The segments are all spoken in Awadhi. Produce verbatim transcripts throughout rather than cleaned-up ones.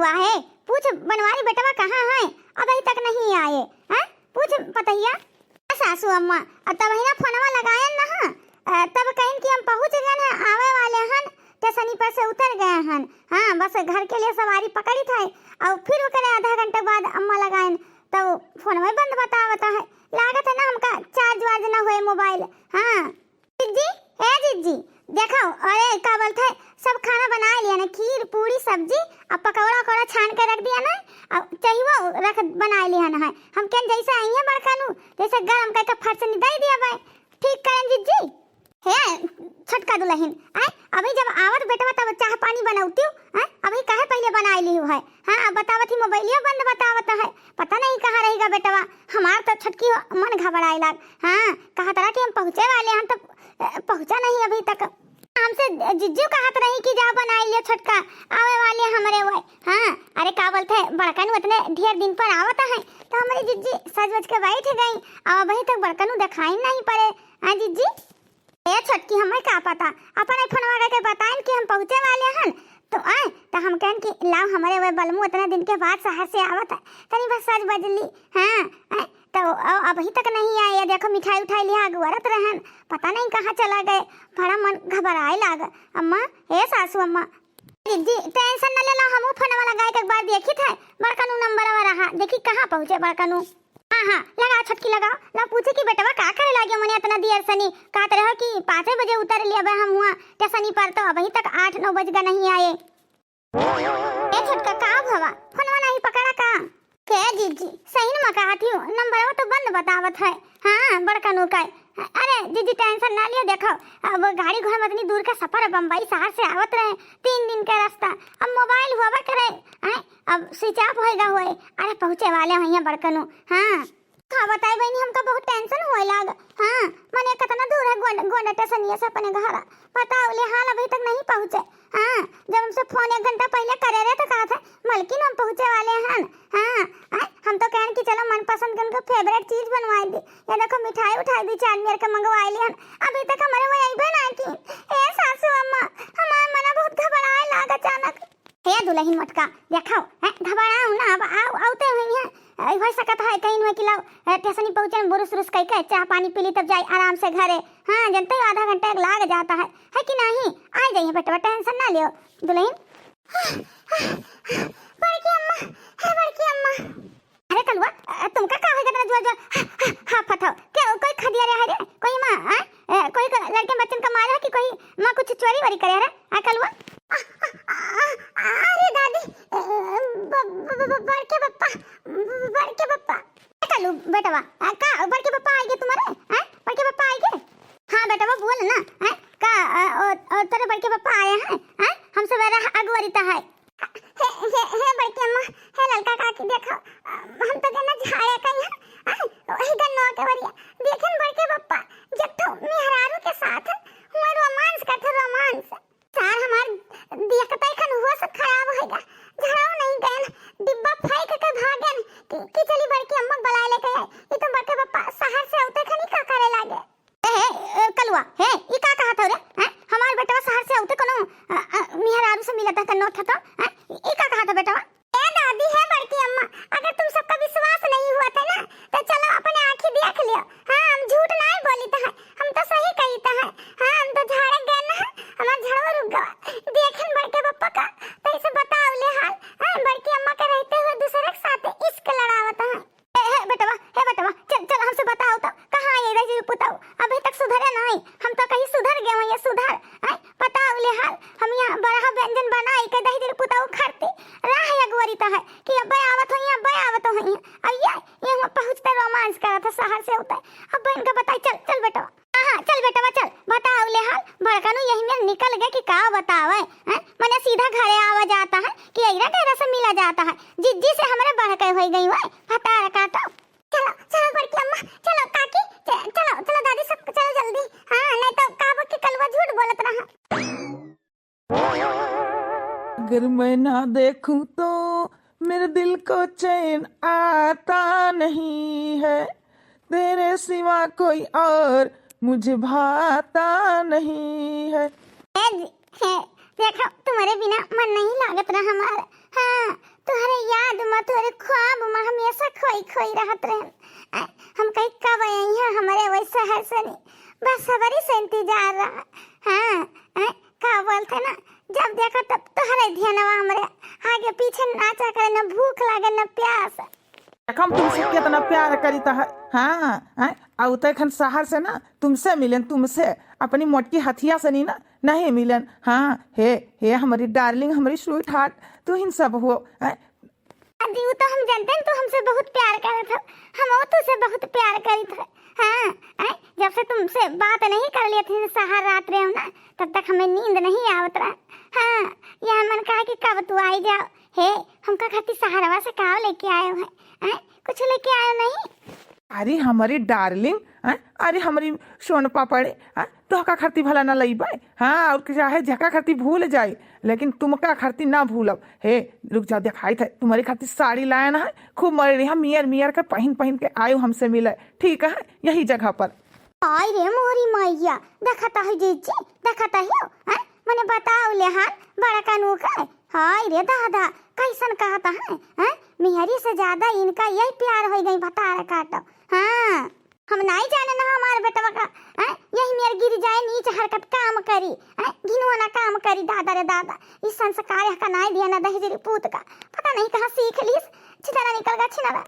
काहे? पूछ बनवारी बेटवा कहाँ है, अबही तक नहीं आए? हैं? पूछ पतहिया। सासू अम्मा, अ, तबहिना फोनवा लगायन न, अ, तब कहिन कि हम पहुँच गए हैं, आवे वाले हन, स्टेशनी पर से उतर गए हन। हाँ, बस घर के लिए सवारी पकड़ी था। और फिर ओकरे आधा घंटे बाद अम्मा लगायन, तो फोनवा बंद बतावत है। लागत है ना हमका चार्ज वार्ज ना होए मोबाइल। हाँ। जिज्जी, ए जिज्जी, देखो, अरे का बोलत है, सब खाना बनाए लिया ना, खीर, पूड़ी, सब्जी, अब पकौड़ा उकौड़ा छान के रख दिया ना, अब चाहिए रख बनाए लिया ना है। हम केन जैसे आई है बड़का नू, जैसे गरम करके फट से निदाई दिया भाई। ठीक करें जिज्जी। हे छोटका दुलहिन, आय, अभी जब आवत बेटवा तब चाह पानी बनौतियो, आय, अभी काहे पहिले बनाए लियो है? हाँ, अब बतावत ही मोबाइलियो बंद बतावत है, पता नहीं कहाँ रहेगा बेटवा। हमार तो छोटकी हो, मन घबराए लाग। हाँ, कहत रहा कि हम पहुँचे वाले हैं, हम तो, अ, पहुँचा नहीं अभी तक। हमसे जिज्जू कहत रही कि जा बनाए लियो छोटका, आवे वाले हमरे वय। हाँ, अरे का बोलत है, बड़का नू इतने ढेर दिन पर आवत है, तो हमरे जिज्जी सज वज के बैठ गई, अब अभी तक बड़का नू दिखाई नहीं पड़े। हाँ जिज्जी। ए छोटकी, हमें का पता, अपन फोनवा करके बताइन कि हम पहुँचे वाले हन, तो आए, तो हम कहन कि लाओ हमरे वह बलमू इतना दिन के बाद शहर से आवत है, तनी बस सज बजली। हाँ, आए, तो अ-, अबही तक नहीं आए, ये देखो मिठाई उठाई लिया अगवरत रहन, पता नहीं कहाँ चला गए, बड़ा मन घबराए लाग। अम्मा, हे सासू अम्मा, जी, जी, टेंशन न लेला, हमहू फोनवा लगाए के एक बार देखी थे, बड़का नू नंबरवा रहा, देखी कहाँ पहुँचे बड़का नू। हाँ, हाँ, लगाओ छोटकी, लगाओ। ला पूछे कि बेटवा का करे लागे मने इतना देर से नी? कहत रहो कि पाँचे बजे उतर लिया बा हम हुआ स्टेशनी पर, तो अबही तक आठ नौ बज गा नहीं आए। ए छोटका, का भवा? फोनवा नहीं पकड़ा का? के जीजी, सही न मैं कहत ही हूँ, नंबरवा तो बंद बतावत है। हाँ, बड़का नू का। अरे जीजी, टेंशन ना लियो, देखो, अब गाड़ी घोड़ा में इतनी दूर का सफर है, बम्बई शहर से आवत रहे, तीन दिन का रास्ता, अब मोबाइल हुआ करे, हैं? अब स्विच ऑफ होएगा होए। अरे पहुँचे वाले हैं यहाँ बड़का नू। हाँ। का बताई बहिनी, हमका बहुत टेंशन होए लाग। हाँ, मने कितना दूर है गोंड-, गोंडा स्टेशनिया से अपने घर। बताओ ले हाल अभी तक नहीं पहुँचे। हाँ, जब हमसे फोन एक घंटा पहिले करे रहे तो कहा था, "मलकिन हम पहुँचे वाले हैं।" हाँ, आय, हम तो कहन कि चलो मनपसंद के उनको फेवरेट चीज बनवाए दी, या देखो मिठाई उठाई दी चार मेर के मंगवाए ली हन, अभी तक हमारे वो अइबे ना की। ए सासू अम्मा, हमार मना बहुत घबराए लाग अचानक। हे दुलहिन मोटका, देखाओ, हैं, घबराओ ना, अब आओ, आवते हुई हैं। अ, हो सकत है कहीं हुए कि लाओ, अ, स्टेशनी पहुँचे में बुरुस उरुस कई के चाह पानी पी ली, तब जाई आराम से घरे। हाँ, जनते हो, आधा घंटा एक लाग जाता है, है कि नहीं? आ जाइए बेटवा, टेंशन ना लियो दुलहिन। बड़की अम्मा, हे बड़की अम्मा। अरे कलुआ, अ, तुमका का होइगा इतना जोर जोर हा, हा, हाफत हो? क्या कोई खदिया रहा है रे? कोई माँ, हाँ? ए, कोई क-, लड़के बच्चन का मारा है कि कोई माँ कुछ चोरी वोरी करे है रे? हाँ कलुआ? आ, आ, आ, अरे दादी, ए, ब-, ब-, ब-, ब-, बड़के पप्पा, ब-, ब-, बड़के पप्पा। ए कलू बेटवा, आ, का बड़के पप्पा आइगे तुम्हारे? हैं? बड़के पप्पा आइगे? हाँ बेटवा बोल ना, हैं? का, अ, ओ, ओ, तेरे बड़के पप्पा आए हैं? हैं? हमसे बेरा अगुवरिता है। हे, हे, हे बड़की अम्मा, हे ललका काकी, देखो, हम तो कहना झाड़े कहीं हैं, आ, वही गन्नवा के वरिया। देखेन बड़के पप्पा, जब तो मेहरारू के साथ हुआ रोमांस करते, रोमांस। सार हमार देखते खन होश खराब होएगा, झाड़ो नहीं गए, डिब्बा फेंक के भागेन कि, कि चली बड़की अम्मा बुलाए लेके आए। ये तो बड़के पप्पा शहर से आते खनी का करे लागे। ए, हे, ए, कलुआ, हे, ई का कहत हौ रे? हैं? हमार बेटवा शहर से आउते कोनो, अ, अ, मेहरारू से मिलत है, कन्नो उठत हौ, हैं? ई का कहत हौ बेटवा? ए दादी, हे बड़की अम्मा, अगर तुम सबका विश्वास नहीं हुआ था ना, तो चलो अपने आँखी देख लियो। हाँ, हम झूठ नहीं बोलित है, हम तो सही कहित है। हाँ, हम तो झाड़े गए ना, हमार झड़वा रुक गवा। देखेन बड़के पप्पा का, तो इसे बताओ ले हाल। हाँ, बड़की अम्मा के रहते हुए दूसरे के साथ इश्क लड़ावत है। ए, हे बेटवा, हे बेटवा, चल, चल, हमसे बताओ तो, कहाँ ये रह गई पुताऊ? अभी तक सुधरे नहीं, हम तो कहीं सुधर गए हैं, ये सुधर, हैं? बताओ ले हाल, हम यहाँ बड़ा व्यंजन बनाई के दही दिल पुताऊ खरती, राह अगवरित है कि अब्बे आवत होइहैं, अब्बे आवत होइहैं। अब ये, ये हुआ पहुँचते रोमांस करत है शहर से होते। अब इनका बताई, चल, चल बेटवा। हाँ, हाँ, चल बेटवा, चल, बताओ ले हाल, बड़का नू यही में निकल गए कि का बतावे, हैं? मने सीधा घरे आवा जाता है कि अइरा गैरा से मिला जाता है? जिज्जी से हमरे बढ़ के होई गई हुए, भतार का तो। चलो, चलो बड़की अम्मा, चलो काकी, च-, चलो, चलो दादी सब, चलो जल्दी। हाँ, नहीं तो कहबो कि कलुआ झूठ बोलत रहा। अगर मैं ना देखूं तो मेरे दिल को चैन आता नहीं है, तेरे सिवा कोई और मुझे भाता नहीं है। हे, हे, देखो, तुम्हारे बिना मन नहीं लागत रहा हमार। हाँ, तोहरे याद मा, तोहरे ख्वाब मा हमेशा खोई खोई रहत रहन। आय, हम कही कब अइहैं हमरे वही शहर से नी, बस सबरी से इंतजार रहा। हाँ, आय, का बोलते ना, जब देखा तब तोहरे धियानवा हमरे आगे पीछे नाचा करे, न भूख लागे न प्यास। देखम तुमसे कितना प्यार करीत है। हाँ, हाँ, आउ तो एखन शहर से ना तुमसे मिलेन, तुमसे, अपनी मोटकी हथिया से नी ना, नहीं मिलेन। हाँ, हे, हे हमारी डार्लिंग, हमारी स्वीट हार्ट, तू ही सब हो। हैं? अजी, वो तो हम जानते हैं, तू हमसे बहुत प्यार करत हो, हम वो तुझसे बहुत प्यार करीत है। हाँ, हैं? जब से तुमसे बात नहीं कर लिए थे शहर रात रहे हो ना, तब तक हमें नींद नहीं आवत रहा। हाँ, यह मन कहा कि कब तू आई जाओ। हे, हमका खातिर शहरवा से का लेके आए हो? हैं? कुछ लेके आए हो नहीं? अरे हमारी डार्लिंग, हैं? अरे हमारी सोन पापड़ी, हैं? तोहका खातिर भला ना लइबे? हाँ, और चाहे जका खातिर भूल जाए, लेकिन तुमका खातिर ना भूलब। हे, रुक जा, देखाइत है, तुम्हारे खातिर साड़ी लायन है, खूब मरे रही, मियर मियर के पहिन पहिन के आयो हमसे मिले, ठीक है, यही जगह पर। आय रे मोरी मैया, देखत ही जीजी, देखत ही हो, हैं? मने बताओ ले हाल, बड़ा कानू के। हाय रे दादा, कैसन कहत है, हैं? मिहरी से ज्यादा इनका यही प्यार होइ गई, भतार काटो। हाँ, हम नाई जाने ना हमार बेटवा का, हैं? यही मेर गिर जाए, नीच हरकत काम करी, हैं? घिनौना काम करी, दादा रे दादा। ई संस्कार यह का नाई दिया ना दहेजरी पूत का। पता नहीं कहाँ सीख लीस, छिनरा निकल गा छिनरा।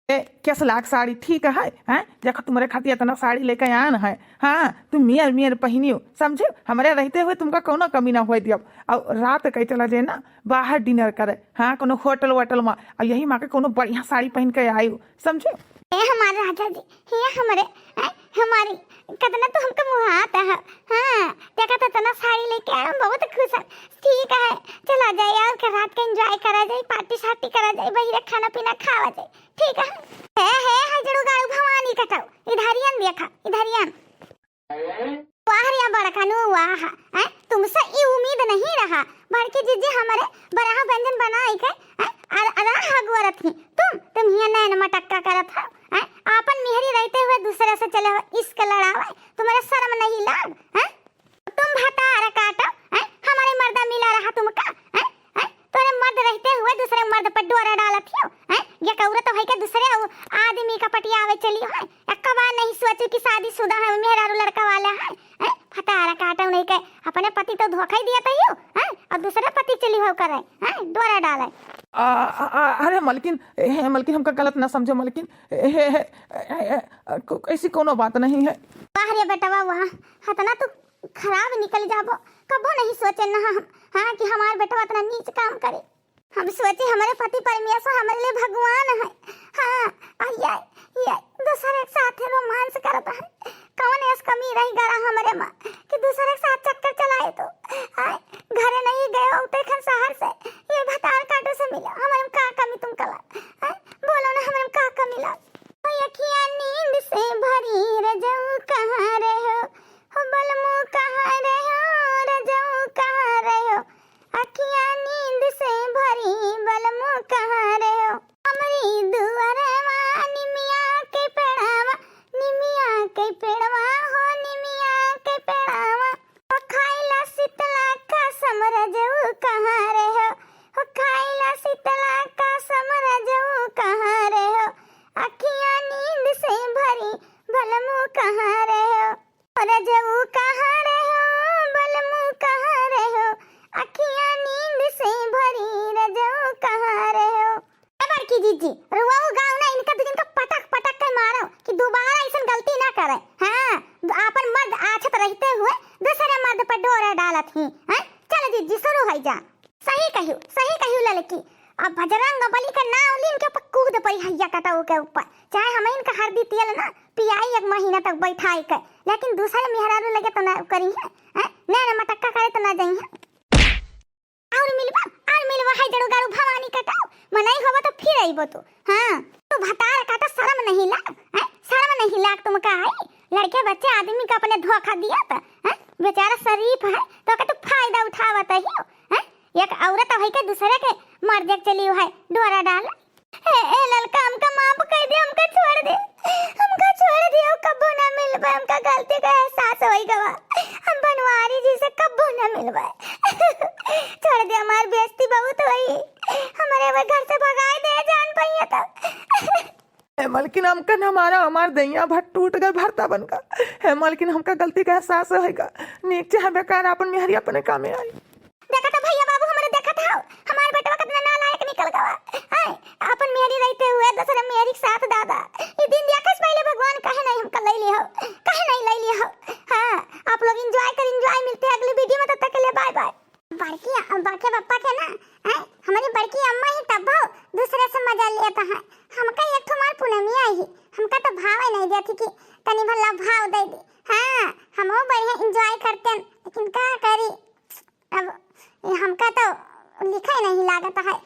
ए, कैस लाग साड़ी ठीक है, हैं? देखो तुम्हारे खातिर इतना साड़ी लेके आन है, हाँ, तुम मियर मियर पहिनियो, समझो, हमारे रहते हुए तुमका कोनो कमी ना होए दियब। और रात के चला जाए ना बाहर डिनर करे, हाँ, कोनो होटल वोटल मा, और यही मा के कोनो बढ़िया साड़ी पहिन के आयो, समझो। ए हमारे राजा जी, हे हमारे, हैं, हमारी, कितना तो हमका मुहात है, हाँ, देखा तो इतना साड़ी लेके आए, हम बहुत खुश है। ठीक है, चला जाए यार, के रात के एंजॉय करा जाए, पार्टी सार्टी करा जाए, बहिरे खाना पीना खावा जाए। ठीक है। हे, हे, हजड़ू गाड़ू भवानी कटाऊ, इधरियन देखा, इधरियन। वाह रे बड़कनू वाह, हैं? तुमसे ई उम्मीद नहीं रहा। बड़की जीजी हमारे बराह व्यंजन बनाई के, हैं? अर-, अराह अगुअरत ही। तुम, तुम हियां नैन मटक्का करत हो, हैं? आपन मिहरी रहते हुए दूसरे से चले हो इश्क लड़ावे, तुम्हारे शर्म नहीं लाग, हैं? तुम भतार काटो, हैं? हमारे मर्दा मिला रहा तुमका, हैं? हैं? तोरे मर्द रहते हुए दूसरे मर्द पर डोरा डालत हो, हैं? एक औरत होई के दूसरे औ-, आदमी का पटियावे चली हो, हैं? एक बार नहीं सोचू कि शादीशुदा है, मेहरारू लड़का वाला है, हैं? भतार काटो नहीं के, अपने पति तो धोखा ही दिया था यो, हैं? और दूसरे पति चली हो करे, हैं? डोरा डाले। आ, आ, आ, अरे मलकिन, हे मलकिन, हमका गलत ना समझो मलकिन, हे, हे, हे, को-, ऐसी कोनो बात नहीं है। वाह रे बेटवा वाह, हतना तू खराब निकल जाबो। कबो नहीं सोचे ना हम, हाँ, कि हमार बेटवा इतना नीच काम करे। हम सोचे हमारे पति परमेश्वर हमारे लिए भगवान है। हाँ, और ये, ये दूसरे के साथ रोमांस करता है। कौन ऐस कमी रही गड़ा हमारे माँ कि दूसरे के साथ चक्कर चलाए तो? आए, घरे नहीं गए हो तो एखन शहर से, ये भतार काटो से मिला। हमारे में का कमी तुम कला? आए, बोलो ना, हमारे में का कमी ला? ओ अखियाँ नींद से भरी रजऊ कहाँ रहे हो? हो बलमू कहाँ रहे हो, रजऊ कहाँ रहे हो? अखियाँ नींद से भरी बलमू कहाँ रहे हो? हमरी दुआरवा निमिया के पेड़वा, निमिया के पेड़वा हो, निमिया के पेड़वा। हो खाइला शीतला कसम रजऊ कहाँ रहे हो? हो खाइला शीतला कसम रजऊ कहाँ रहे हो? अखियाँ नींद से भरी बलमू कहाँ रहे हो? रजऊ कहाँ रहे हो, बलमू कहाँ रहे हो, अखियाँ नींद से भरी रजऊ कहाँ रहे हो। ए बड़की जीजी, रुआऊ गाँव ना इनका दू जन का पटक पटक के मारो कि दोबारा ऐसन गलती ना करे। हाँ, आपन मर्द आछत रहते हुए दूसरे मर्द पर डोरा डालत ही। हाँ, चल जीजी शुरू होइ जा। सही कहियो, सही कहियो ललकी। अब बजरंग बली का नाव लीन के ऊपर कूद पड़ी हैया कटाऊ के ऊपर, चाहे हम इनका हरदी तेल ना पियाई एक महीना तक बैठाई के, लेकिन दूसरे मेहरारू लगे तो ना करी है, हैं? नैन मटक्का करे तो ना जाई है। और मिलवा, और मिलवा है जड़ू गाड़ू भवानी कटाऊ, मनई होबो तो फिर अइबो तू। हाँ, तू भतार काटा, शर्म नहीं लाग, हैं? शर्म नहीं लाग तुमका है? लड़के बच्चे आदमी का अपने धोखा दिया था, हैं? बेचारा शरीफ है, तो का तू फायदा उठावत ही हो, हैं? एक औरत होई के दूसरे के मर्द के चली है डोरा डाल। ए, ए ललका, हमका माफ कर दे, हमका छोड़ दे, हमका छोड़ दे, हम कब्बो ना मिलबे, हमका गलती का एहसास होई गवा, हम बनवारी जी से कब्बो ना मिलबे। छोड़ दे, हमार बेइज्जती बहुत होई। हमरे वो घर से भगाई दे जान पइहे तो। हे मलकिन, हमका न मारा, हमार दहिया भर टूट गए भरता बनका। हे मलकिन, हमका गलती का एहसास होइगा, नीक चाहे बेकार, आपन मेहरी अपने कामे आई। देखा तो भइया बाबू, हमरे देखत हौ, हमार बेटवा कितना नालायक निकल गवा। आय, आपन मेहरी रहते हुए दूसरे मेहरी के साथ दादा, ये दिन देखस पहले भगवान काहे नहीं हमका ले लिया हो, काहे नहीं ले लिया हो। हाँ, आप लोग enjoy कर, enjoy, मिलते हैं अगली video में, तब तक के लिए bye bye। बड़की, बड़के पप्पा के ना, हैं, हमारी बड़की अम्मा ही तब भाव दूसरे से मजा लेता है। हमका एक ठो मार पूनमिया ही, हमका तो भाव ही नहीं देती कि तनी भला भाव दे दी। हाँ, हम वो बढ़िया enjoy करते हैं, लेकिन का करी, अब ये हमका तो लिखा ही नहीं लागत है।